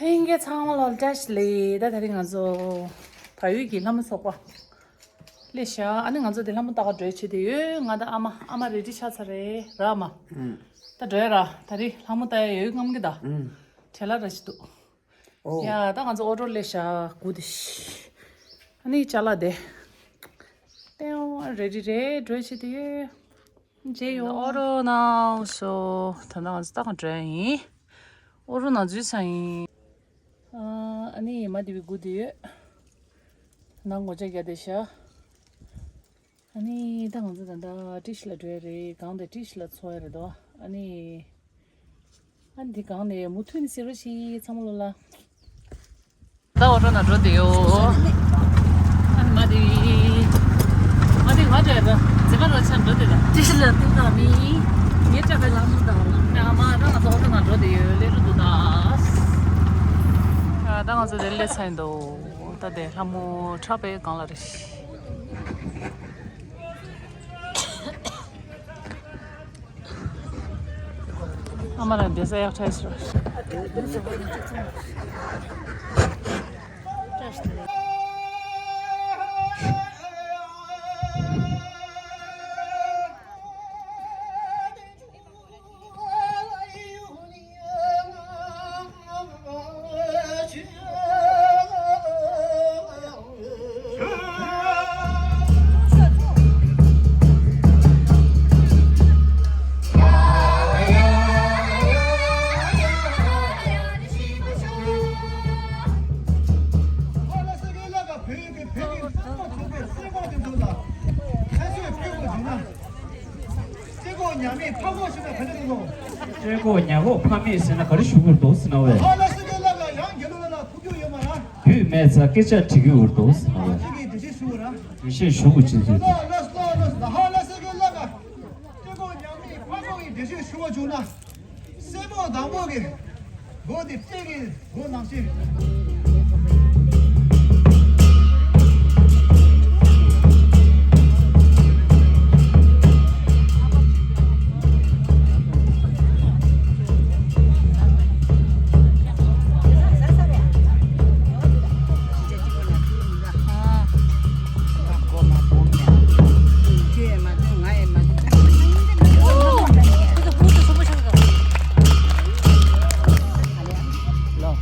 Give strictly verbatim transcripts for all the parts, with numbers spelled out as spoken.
ལྷན་རྒྱས་ཚང་མ་ལ་བཀྲ་ཤིས་བདེ་ལེགས། ད་དེ་རིང་ང་ཚོ་བལ་ཡུལ་གྱི་ལྷ་མོ་ཚོགས་པ་སླེབས་ཤག་ཨ་ནི་ང་ཚོ་དེ་ལྷ་མོ་ལྟ་ག་འགྲོ་བྱེད་དེ་ཡོད། ང་དང་ཨ་མ་ཨ་མ་རེ་ཌི་ཆགས་ཚར་རེད་ར་མ། ཨུམ། ད་འགྲོ་ཡ་ར། ད་རེས་ལྷ་མོ་ལྟ་ཡ་ཡོད་ངམ་གི་ད། ཨུམ། བྲེལ་ལ་ར་ཞིག་འདུག་ཨོ། ཡ་ད་ང་ཚོ་ཨོ་ཊོ་སླེབས་ཤག་སྒུག་བསྡད་ཤག་ཨ་ནི་ཅ་ལག་དེ་ཏེའོ་རེ་ཌི་རེད། འགྲོ་བྱེད་དེ་ཡོད། མཇལ་ཡོང་། ཨོ་ཊོ་ནང་སོ། ད་ནང་ད་གང་འགྲོ་ཡིན། ཨོ་ཊོ་ནང་འཛུལ་ཚར་ཡིན། ཨ་ནི་མ་དེ་བི་སྒུག་བསྡད་ཡོད། ནང་སྒོ་ལྕགས་རྒྱག་བསྡད་ཤག་ཨ་ནི་ད་ང་ཚོ་ད་ལྟ་ཏི་ཤི་ལ་འགྲོ་ཡ་རེད། གང་དེ་ཏི་ཤི་ལ་འཚོ་ཡ་རེད་དོ། ཨ་ནི། ཨ་ནི་དེ་གང་ནས་མུ་མཐུད་ནས་ཟེར་རོ་ཞིག་ཚང་མ་ལོ་ལ། ད་ཨོ་ཊོ་ནང་འགྲོ་བསྡད་ཡོད། ཨ་ནི་མ་དེ། མ་དེ་ང་འདྲ་ད་ཛི་མ་ར་ཆ་འགྲོ་བསྡད་ད། ཏི་ཤི་ལ་ཏི་ད་མི། ངའི་སྐྲ་ཕའི་ལག་མོ་ད་ལ། ཨ་མ་ད་ང་ཚོ་ཨོ་ཊོ་ནང་འགྲོ་བསྡད་ཡོད། ལས་རུ་འདུག་ད། ཨ་ད་ང་ཚོ་དེ་སླེབས་ཚར་ཡིན་འདུག་ད་དེ་ལྷ་མོ་ཁྲ་པའི་སྒང་ལ་རེད། ཨ་མ་ལ་འདི་ས་ཡག་ཐལ་ཟེར། སྤྲང་པོ་ཉ་མས་ཕ་གོ་ཞིག་ན་ག་འདྲ་འདུག་སྤྲང་པོ་ཉ་གོ་ཕ་མས་ཟེར་ན་ག་རེ་ཞུ་དགོས་འདུག་ཟེར་ན་བས། ཧ་ལ་སི་ཀེ་ལ་ལ་ཡང་རྒྱལ་ལོ་ལ་ལ་ཐུག་རྒྱུ་ཡོད་མ་ར། བུད་མེད་ཚ་སྐད་ཆ་དྲི་གི་འུར་འདུག་ཟེར་ན་བས། ཅིག་གིས་འགྲེལ་བཤད་ཞུ་ར། འགྲེལ་བཤད་ཞུ་དགོས་ཅི་ཟེར། ལ་ལ་ལ་ལ་ཧ་ལ་སི་ཀེ་ལ་ལ། སྤྲང་པོ་ཉ་མས་ཕ་གོ་ཡི་འགྲེལ་བཤད་ཞུ་བ་བྱུང་ན། སྲས་མོ་དང་པོ་གི་སྒོ་དེ་སྤྲད་གི་སྒོ་ནང་བཞིན།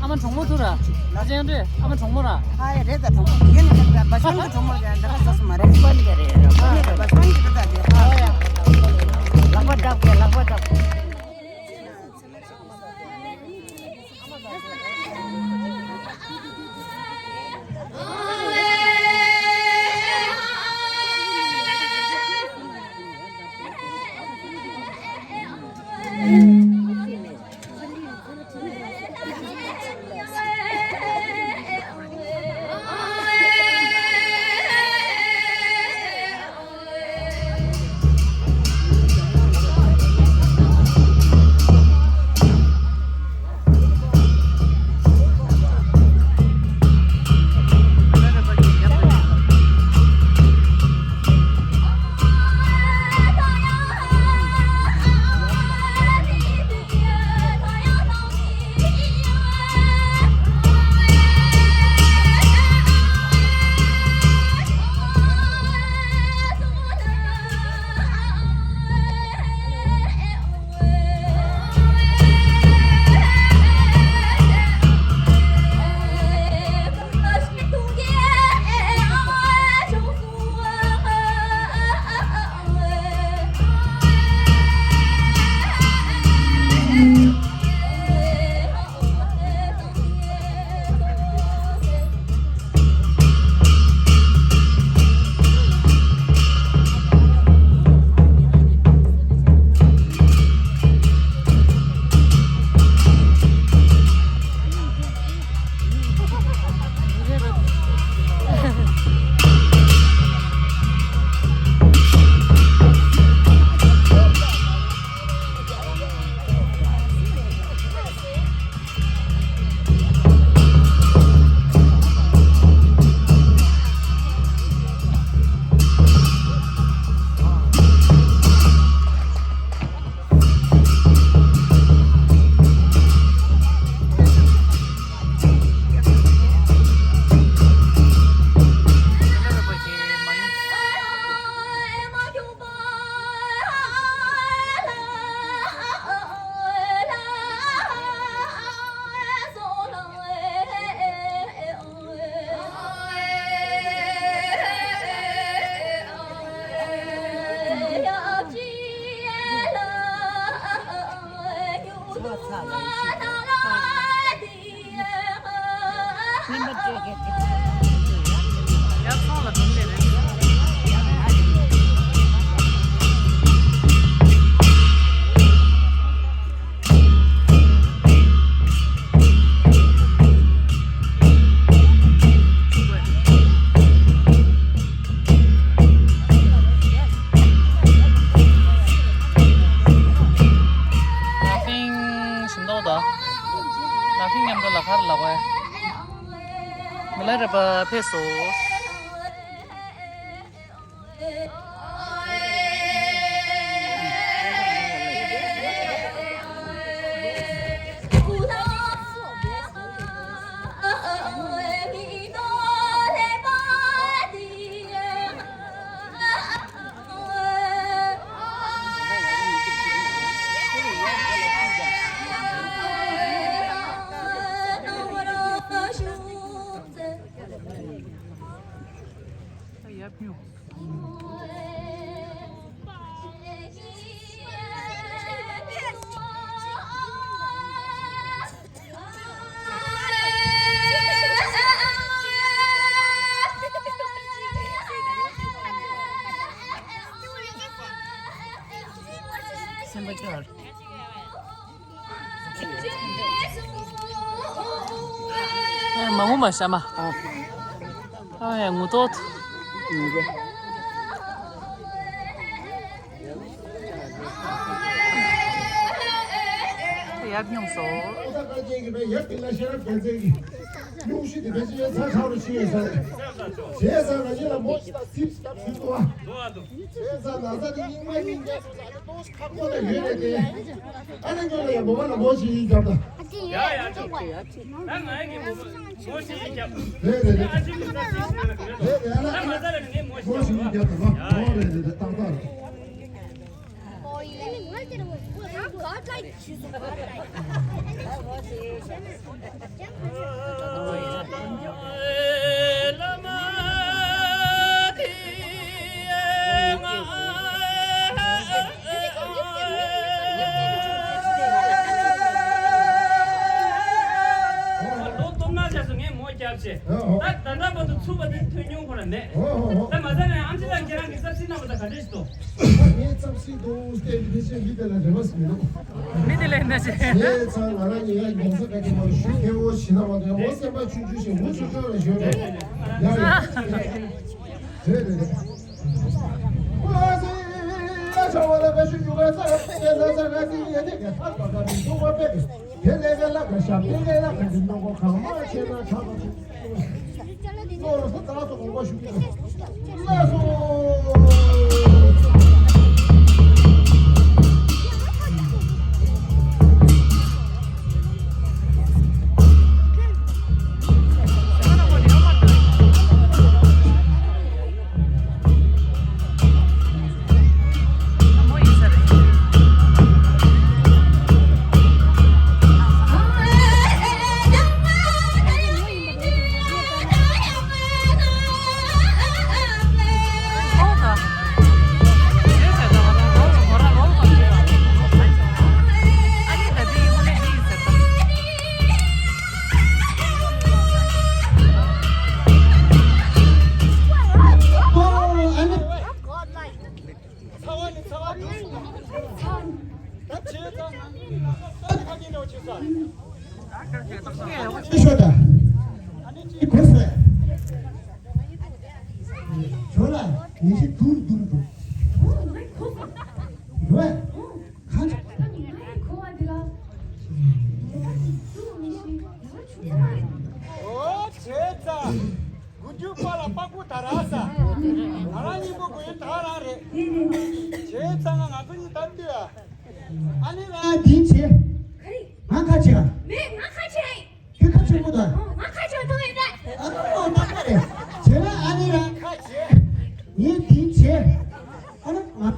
ཨ་མ་གྲོགས་མོ་ཐུག་ར། ཨ་ཅང་འདྲེ། ཨ་མ་གྲོགས་མོ་ར། ཨ་ཡ་རེད་ད་གྲོགས་མོ། ཡིན་ན་ད་བ་ཤང་གི་གྲོགས་མོ་རེད། འདི་ག་སོ་སོ་མ་རེད། ཨ་ཡ་བ་ཤང་གི་རེད་ད་དེ། ཨ་ཡ། ལག་པ་བརྡབ་གི་ལག་པ་བརྡབ། མི་ལ་རས་པ་ཕེབས་སོང་། སེམས་པ་སྐྱོ། ཨ། མ་འོངས་པ་ཤ་མ། ཨ་ཡ་ངུ་ཏོག་ཏོ། ཡབ་སྙོམས་སོ། ཁ་སྐོར་ལ་ཡོད་རེད་དེ། ཨ་ནི་ཁྱོད་ལ་ཡང་འབོད་པ་ལ་འབོད་ཞིག་ཡིན་རྒྱབ་ད། ཡ་ཡ་ཅོ། ད་ང་ཡི་གི་འབོད་པ་འབོད་ཞིག་ཡིན་རྒྱབ། རེད་རེད་རེད། ཨ་ཅི་མི་ས་ཅི་ཞིག་ན་གི་རེད། རེད་རེད། ཨ་ན་ད་ང་ཚ་ལ་གི་ངས་འབོད་ཞིག་ཡིན་རྒྱབ་ད། ཨོ་རེད་རེད་རེད། ཏག་ཏག་རེད། ལོ་སྟོང་ནང་ཆགས་སུ་ངས་མོ་བརྒྱབ་བྱས། ད་ད་ལྟ་བར་དུ་ཚུགས་པ་དེ་ཐོས་མྱོང་ཁོ་ར་མེད། ད་མ་ཟ་ནས་ཨམ་ཆི་དང་ཁྱེད་རང་གི་ས་ཚིགས་ནང་བ་ད་ག་འདྲས་ཤིག་འདུག་ངའི་ཚབ་སྲིད་དུ་བལྟས་ཏེ་ཕལ་ཆེར་མི་དེ་ལ་རེ་བ་ཟིན་མི་འདུག་མི་དེ་ལས་ན་ཆེ། ངའི་ཚང་ང་རང་ཉིད་ཡ་རྒྱལ་ས་ཁ་ཆེ་མ་རུ་ཞུ་ཁེ་བོ་ཞི་ན་བ་དེ་འོ་སེམས་པ་ཆུང་ཆུང་ཞིག་མུ་ཆུང་ཆུང་ལ་ཞོན་རེད། ཡ་རེད་རེད་རེད། ཁོ་ལ་སེ་ཡ་ཆ་བ་ལ་ཁ་ཤུ་ཡུ་ག་ས་ར་ཡ་ས་ས་ར་སི་ཡ་དེ་ག་ཐག་པ་ག་མི་ཐུག་པ་པེ་གི། དེ་ལས་ཀ་ལ་ཁ་ཤ་དེ་ལས་ལ་ཁ་གི་ནོ་གོ་གང་མ་ཆེ་ན་ཁ་མ་ཆེ། ལོ་རོ་ས་ཙ་སོ་གོང་པ་ཞུ་གི་ལ་སོ། ཚ་བ་ནི་ཚ་བ་འདུག་ད་བྱས་ཙང་ང་ཚོ་ནང་ཚོ་ཏོག་ཙམ་ཁ་སྐྱེངས་འདྲ་བོ་བྱེད་ས། ཤོད་ད། ཨ་ནི་ཅིག་གོ་ས། ཞོ་ལ་ཉི་ཤུ་དུར་དུར་འདུག་ཨོ་ང་གོ་ས། ཡོད། ཨོ་ཁ་ཅིག་ད་ནི་ང་གོ་བ་འདི་ལ། ཡ་ཅིག་དུ་མི་ཤི་ཡ་ཆུ་ཚ། ཨོ་བྱས་ཙང་། དགུ་བཅུ་པ་ལ་པགས་པོ་ད་ར་ས། ང་རང་སྙིང་པོ་དགུ་ཡོད་ད་རང་རེད། བྱས་ཙང་ང་ཚོ་གཉིས་ད་ལྟོས་ཨ། ཨ་ནི་ར་དེ་བྱས། ང་ཁ་ཆེ་ཨ། མེད་ང་ཁ་ཆེ་ཨ། ཁྱོད་ཁ་ཆེ་མོ་ད། ང་ཁ་ཆེ་ཐོག་ཡོད་ད། ཨ་ནི་ར་ད་ཁ་རེད། བྱས་ན་ཨ་ནི་ར་ཁ་ཆེ། ངས་དེ་བྱས། ཨ་ནི་ང་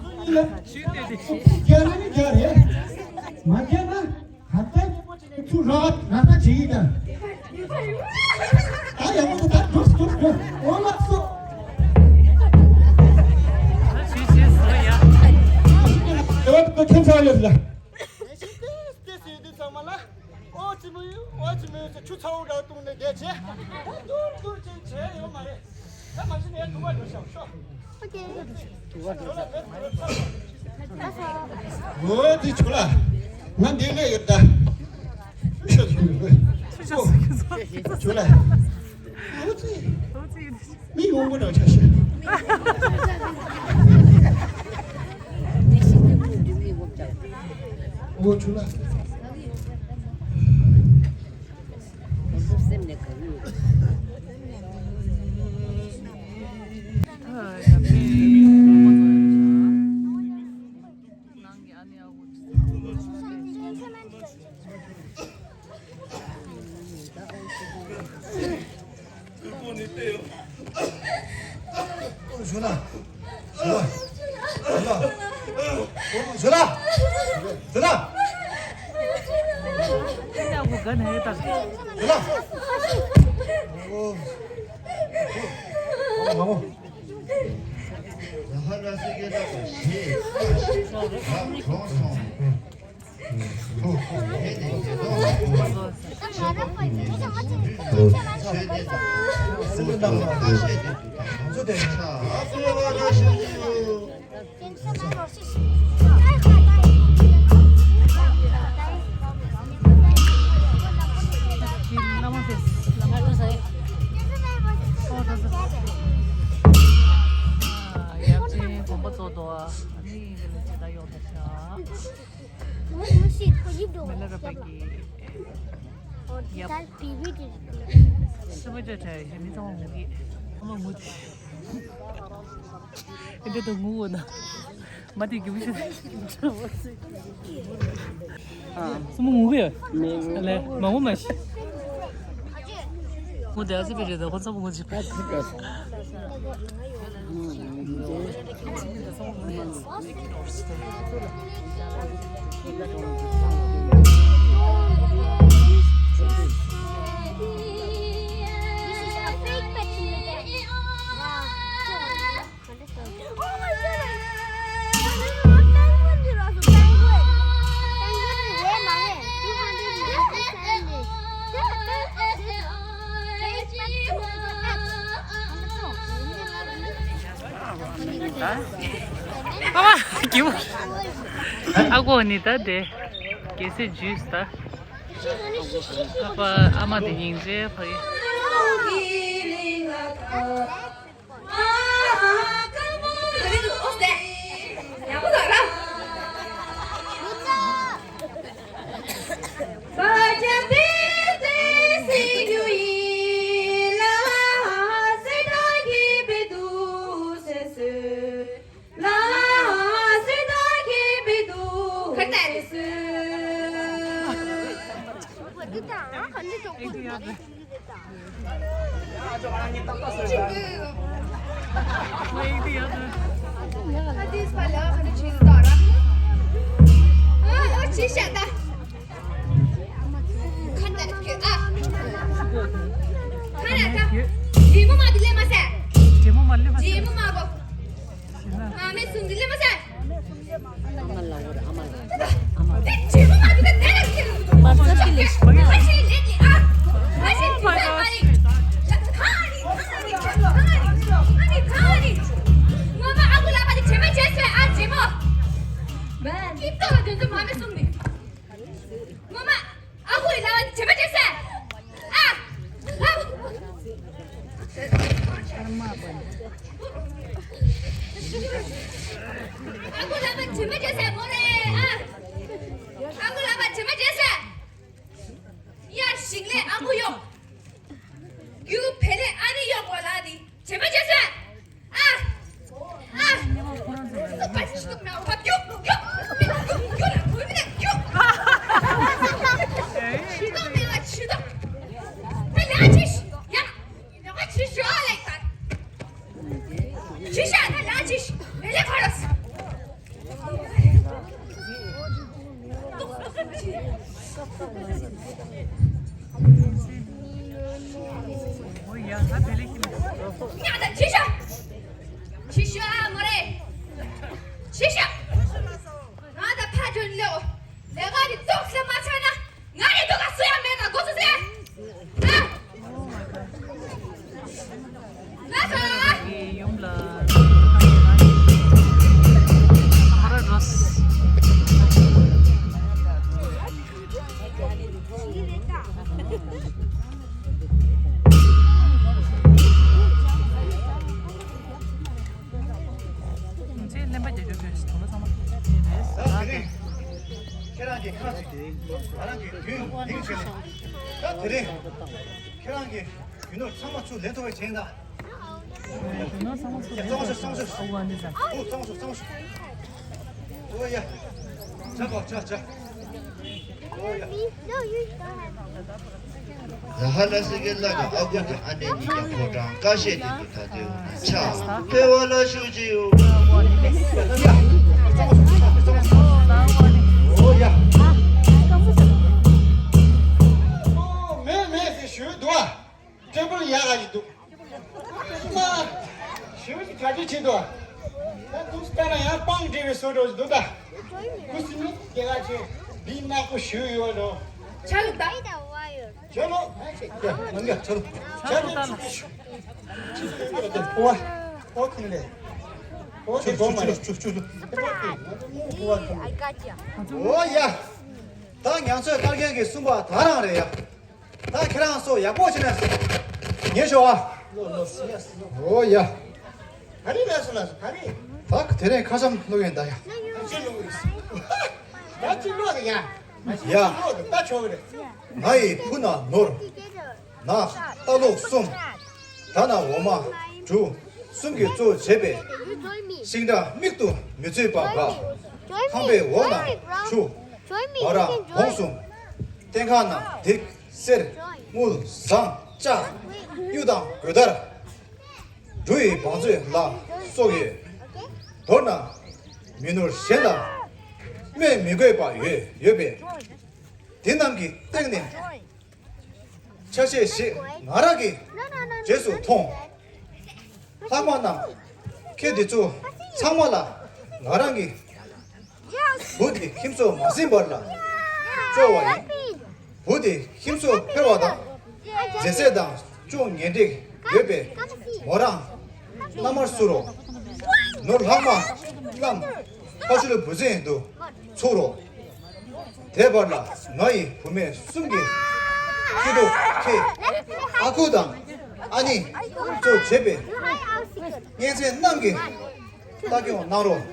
ཚོ་གཉིས་ལ་རྒྱ་ན་ནི་རྒྱ་རེད། མ་རྒྱ་ན། ད་ལྟ་ཚུར་ར་བ་ན་ད་བྱེད་ཡིན་ད། ད་ཡག་པོ་ད་འགྲོ་འགྲོ་འགྲོ་འོ་ལགས་སོ། ཞུ་ཞུ་སོ་ཡ། ཨ་ཁྱོད་ཚ་ཡོད་ལ། ཨོ་ཅི་མོ་ཡོད་ཨོ་ཅི་མོ་ཡོད་ཟེར་ཆུ་ཚ་བོ་འདྲ་བཏུང་ནས་བསྡད་བྱས། ད་འདུར་འདུར་ཅིག་བྱས་ཡོད་མ་རེད། ད་མ་གཞི་ནས་དུ་བ་འགྲོ་ཤག་ཤོག་ཨོ་དེ་ཆུ་ལ། ང་འདི་ལས་ཡོད་ད། ཆུ་ལ། ཨོ་ཙི། མི་ཡོང་གི་འདྲ་ཆ་ཤི། ཨོ་ཆུ་ལ། སེམས་ནས་གང་ཡོད། ཞུ་ན། ཞུ་ན། ཞུ་ན། ཞུ་ན། ཞུ་ན། ཨོ། ཨོ། ཨོ། ཨོ། ཡབ་ཆེན་དགོན་པ་ཚོགས་འདུག་ཨ་ནི་ཡིན་གྱི་ལ་ཇི་ལྟར་ཡོང་ཐུབ་ཤག་མི་ལ་ར་པ་གི་ཡབ། སྲིད་པ་ཅོ་ཆ་ཡོད་མི་ཚང་མ་ངུ་གི། ཚང་མ་ངུ་དེ། ཨེ་འདྲ་དུ་ངུ་འོ་ན། མ་དེ་གི་བུ་ཤི། སྲིད་པ་ངུ་གི་ཡོད། ལེ་མ་ངུ་མ་ཤི། ངུ་དེ་ཨ་ཙི་པི་རེད་ད་ཁོ་ཚང་མ་ངུ་ཅི། ཨ་མ་ཀྱུ། ཨ་ཁུ་ནི་ད་དེ། གལ་སྲིད་ཇུས་ད། ཨ་ཕ་ཨ་མ་དེ་སྙིང་རྗེ་ཕ་གི། རྗེ་མོ་མ་དེ་ལས་མ་ཟེར། རྗེ་མོ་མ་ལས་མ་ཟེར། རྗེ་མོ་མ་གོ། ཨ་མའི་གསུང་འདི་ལས་མ་ཟེར། ཨ་མ་ལ་འོ་རེད། ཨ་མ་ལ། ཨ་མ་ལ། རྗེ་མོ་མ་དེ་ལས་ཟེར། ཁ་ཤས་ལས་ཀྱི་ཨ། ཁ་ཤས་དེ་ལས་མ་རེད། ཁ་རེད་ཁ་རེད་ཁ་རེད་ཁ་རེད། ངོ་མ་ཨ་ཁུ་ལགས་པ་དེ་རྗེ་མ་རྗེས་སུ་ཨ་རྗེ་མོ། ཀི་ཏོ་ལ་དོན་དུ་མ་མའི་གསུང་འདི། ངོ་མ། ཨ་ཁུ་ཡི་ལ་བ་དེ་བྱེད་མ་བྱེད་ཟེར། ཨ། ཨ། ཨ་ཁུ་ལ་བ་དེ་བྱེད་མ་བྱེད་ཟེར་མོ་རེ། ཨ། ཨ་ཁུ་ལ་བ་དེ་བྱེད་མ་བྱེད་ཟེར། ཡར་ཞིང་ལས་ཨ་ཁུ་ཡོང་། རྒྱུ་བེ་ལས་ཨ་ནི་ཡོང་གོ་ལ་དེ། བྱེད་མ་བྱེད་ཟེར། ཨ། ཨ། སུ་པ་ཞིག་ཏུ་མེའོ་བ་རྒྱུག་རྒྱུག་རྒྱུག་ལ་གོ་མི་ལ་རྒྱུག་ཤི་ཏོ་མེ་བ་ཤི་ཏོ། ད་ལ་ཅི་ཤི་ཡ། ཡ་བ་ཅི་ཤི་ཨ་ལེ་ད། ཅི་ཤི་ཨ་ད་ལ་ཅི་ཤི་མེ་ལེ་ཁ་རོ་སི། ཡ་ད་ཅི་ཤི། ཅི་ཤི་ཨ་མོ་རེ། ཅི་ཤི། ང་ད་ཕ་དོན་ལོ། ལས་ཀ་དེ་ཏོག་ཙམ་མ་བྱས་ན་ང་རེ་ཏོག་ག་སུ་ཡང་མེད་ན་གོ་ཚོད་ཟེར། ཨ། ཡུམ་ལ་ཁོ་ར་རོས། ཁྱེད་རང་གི་ཁ་ཅིག་ང་རང་གི་དུས་ཡུན་རིང་བྱས་ནས་ད་དེ་རིང་ཁྱེད་རང་གི་རྒྱུ་ནོར་ཚང་མ་ཚུར་ལེན་ཐུབ་པ་བྱས་ན། ཚང་མ་ཚུར་ཚང་མ་ཚུར་ཨོ་ཨ་ནི་ཚང་། ཨོ་ཚང་མ་ཚུར་ཚང་མ་ཚུར། ཨོ་ཡ། ཇ་གོ་ཇ་ཇ། ཨོ་ཡ། ཇ་གོ་ཇ་གོ་ཇ་གོ། ད་ཧ་ལ་སི་ཀེ་ལ་གི་ཨ་ཁུ་དང་ཨ་ནེ་གཉིས་ཀྱང་ཕོ་བྲང་ཀ་ཤས་དེ་ཚོ་ད་ལྟའི་འོ་ན་ཆ་ཕེ་བ་ལ་ཞུ་ཅི་ཡོད། ཨོ་ཡ། མེད་མེད་ཟེར་ཞུས་འདུག་ཨ། ཀྲེ་པུལ་ཡག་ག་ཞིག་འདུག་མ། ཞུ་ཞིག་ག་ཅི་བྱེད་འདུག་ད་དུས་ལྟར་ན་ཡང་པང་འདྲེ་བའི་བཟོ་འདྲ་ཞིག་འདུག་ད། ཁུ་སིམ་མེ་སྐྱེ་ག་ཆེ་འདི་ནག་པོ་ཞུ་ཡོད་འགྲོ། ཆ་ལུགས་ད། ཇོ་ལོ། ཡ་ང་ངས་ཆ་ལུགས། ཆ་ལུགས་ད་ལ། ཆུ་ཆུ་ཆུ་ཆུ། ཨོ་ཁིན་ལེ། ཨོ་དེ་གོ་མ་རེད། ཆུ་ཆུ་ཆུ་ཆུ། ཨོ་དེ་ང་ཚོ་མོ་ཁུ་བ་ཁིན་ལེ། ཨོ་ཡ། ད་ང་ཚོའི་ཀར་མཁན་གྱིས་གསུངས་པ་ད་རང་རེད་ཡ། ད་ཁྱེད་རང་ཚོ་ཡག་པོ་བྱས་ནས་ཉན་ཤོག་ཨ། ཨོ་ཡ། ག་རེ་ལབ་སོང་ལབ་སོང་ག་རེ། ད་དེ་རིང་ཁ་ཤམ་བླུག་ཡིན་ད་ཡ། ཁ་ཤམ་བླུག་ཡིན། ད་ཅི་བླུག་ཡ། ཡ། ད་ཆོག་གི་རེད། ང་ཡི་བུ་ན་ནོར། ན་རྟ་ལོག་གསུམ། ད་ན་འོ་མ་དྲུག་གསུམ་གྱིས་གཙོ་བྱས་པའི་ཤིང་འདྲ་མིག་ཏུ་མི་ཚུད་པ་འགའ། ཁང་པའི་འོག་ན་ཆུ། བ་ར་བོང་གསུམ། སྟེང་ཁ་ན་སྡིག་གསེར་དངུལ་ཟངས་ལྕགས་གཡུ་དང་གོས་དར། འབྲུ་ཡི་བང་མཛོད་ལ་སོགས་ཡོད། མདོར་ན་མི་ནོར་གཞན་ལ་སྨོས་མི་དགོས་པ་ཡོད་ཡོད་པས། འདི་རྣམས་ཀྱི་སྟེང་ནས་ཆ་ཤས་ཤིག་ང་རང་གི་རྗེས་སུ་ཐོངས། ལྷག་མ་རྣམས་ཁྱེད་འདི་ཚོ་ཚང་མ་ལ་ང་རང་གི་བུ་དེ་ཁྱིམ་སོ་མ་ཟིན་བར་ལ་སྤྲོ་བ་ཡིན། བུ་དེ་ཁྱིམ་སོ་ཕེབས་པ་དང་མཛེས་ཚད་དང་ཅུང་ངན་འགྲིག་ཡོད་པས་མོ་རང་མནའ་མར་བསུ་རོགས། ནོར་ལྷག་མ་རྣམས་ཕ་ཤུལ་བུ་འཛིན་དུ་ཚུགས་རོགས། དེ་བར་ལ་ང་ཡི་བུད་མེད་གསུམ་གྱི་སྐྱིད་སྡུག་ཁེ་ཨ་ཁུ་དང་ཨ་ནེ་གཙོ་བྱས་པའི་གཉེན་ཚན་རྣམས་ཀྱིས་ལྟ་སྐྱོང་གནང་རོགས་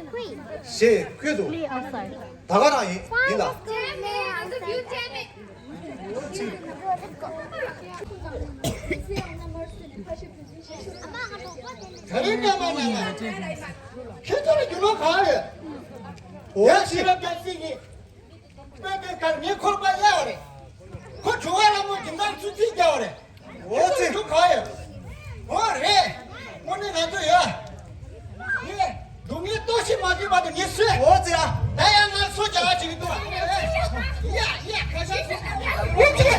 ཞེས་བསྐུལ་དུ་ད་ག་རང་ཡིན་ཡིན་ལ། ད་རིང་སྐར་མ་ནང་ལ་ཁྱེད་ཚོ་ལ་རྒྱུ་ནོར་གང་ཡོད། འོ་ཡ་ཤེས་རབ་རྒྱལ་སྲས་ཀྱིས། དཔེ་དེ་ཁར་ངས་འཁོར་པ་གཡར་བ་རེད། ཁོ་བྱུང་བ་ལ་མོ་སྦྱིན་བདག་ཚུལ་ཚིག་རྒྱག་པ་རེད། འོ་ཙི། ཁྱོད་ག་ཡོད། འོ་རེད། དངོས་གནས་ང་ཚོ་ཡོད། ངས་སྡུག་བསྔལ་ལྟོགས་ཤི་མ་བྱས་བར་དུ་ངས་གསོས། འོ་ཙི་ཨ། ད་ཡང་ང་སོ་རྒྱག་ག་བྱེད་ཀྱི་འདུག་ཡ་ཡ་ཁ་ཤས་ཤིག་འོ་ཙི།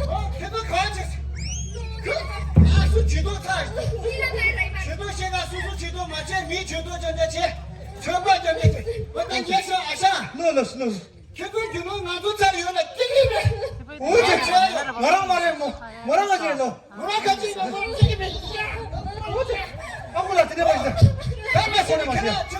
འོ་ཁྱེད་ཚོ་ག་བྱེད། ཁྱོད་ང་སུ་ཇུས་གཏོགས་ཚར། ཇུས་གཏོགས་བཤད་ན་སོ་སོ་ཇུས་གཏོགས་མ་བྱས་མིའི་ཇུས་གཏོགས་ཅང་ཅང་བྱས། ཚོད་དཔག་ཀྱང་མེད་ཅིང་འོ་ད་ངས་ཤོད་ཨ་ཤ། ལོས་ལོས་ལོས། ཁྱེད་ཚོའི་རྒྱུ་ནོར་ང་ཚོ་ཚར་ཡོད་ན་ཅི་ཡིན་རེད། འོ་ཙི། ང་རང་མ་རེད་མོ། མོ་རང་ག་ཅི་ཡིན་ནོ། མོ་རང་ག་ཅི་ཡིན་ནོ་ཅི་ཡིན་རེད། འོ་ཙི། ཨ་ཁུ་ལ་དེ་འདྲ་མ་བྱེད། ད་ངས་སོང་ནས་མ་བྱེད།